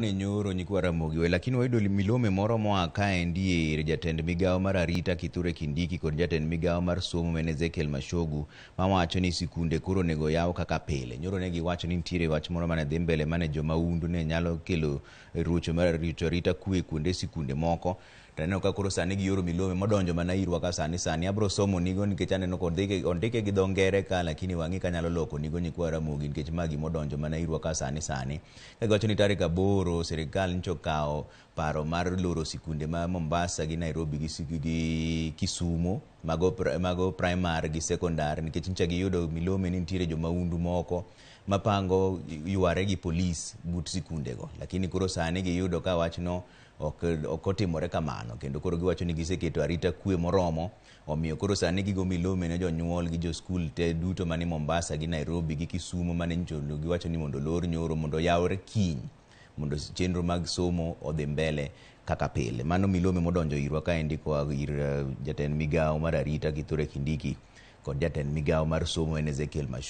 Ne nyoro nyikwa Ramogi we, lakini wayudo milome moro moa kaendi ir jatend migawo mar arita Kithure Kindiki kod jatend migawo mar somo en Ezekiel Machogu, mawacho ni sikunde koro onego yaw kaka pile. Nyoro ne giwacho ni nitiere wach moro mane dhi mbele mane jomahundu ne nyalo kelo rucho mar rito arita kwe kuonde sikunde moko. To aneno ka koro sani gioro milome modonjo mana irwa ka sani sani. Abro somo nigo nikech aneno ka ondike gi dho ngere ka, lakini wang'i kanyalo loko nigo nyikwa Ramogi nikech ma gimodonjo mana irwa ka sani sani. Ka giwacho ni tarik 8 sirikal nyocha okawo paro mar loro sikunde ma Mombasa gi Nairobi gi Kisumu mago primary gi secondary, nikech nyocha giyudo milome ni nitiere jomahundu moko mapango yware gi polis but sikundego, lakini koro sani giyudo ka wachno ok otimore kamano, kendo koro giwacho ni giseketo arita kwe moromo. Omiyo koro sani gigo milome ne jonyuol gi joskul te duto mani Mombasa gi Nairobi gi Kisumu mane nyocha giwacho ni mondo olor nyoro mondo oyawre kiny mondo chenro mag somo odhi mbele kaka pile. Mano milome modonjo irwa kaendi koa ir jatend migawo mar arita Kithure Kindiki kod jatend migawo mar somo en Ezekiel Machogu.